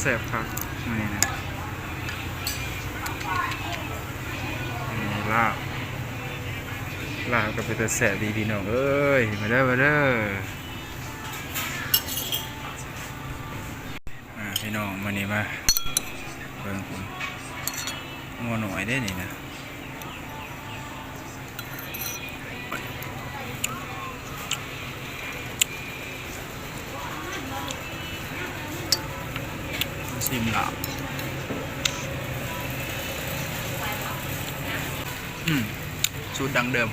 ແຊບຄັກມື້ນີ້ນະ. ນີ້ລາບ ລາບກໍເປັນຕາແຊບດີພີ່ນ້ອງເອີຍ. ມາເດີ ມາເດີ. ອ່າ ພີ່ນ້ອງ ມື້ນີ້ມາເບິ່ງພຸ້ນ ງົວນ້ອຍເດ້ນີ້ນະ. ຊິມລາບ ອືມ ສູດດັ້ງເດີມ.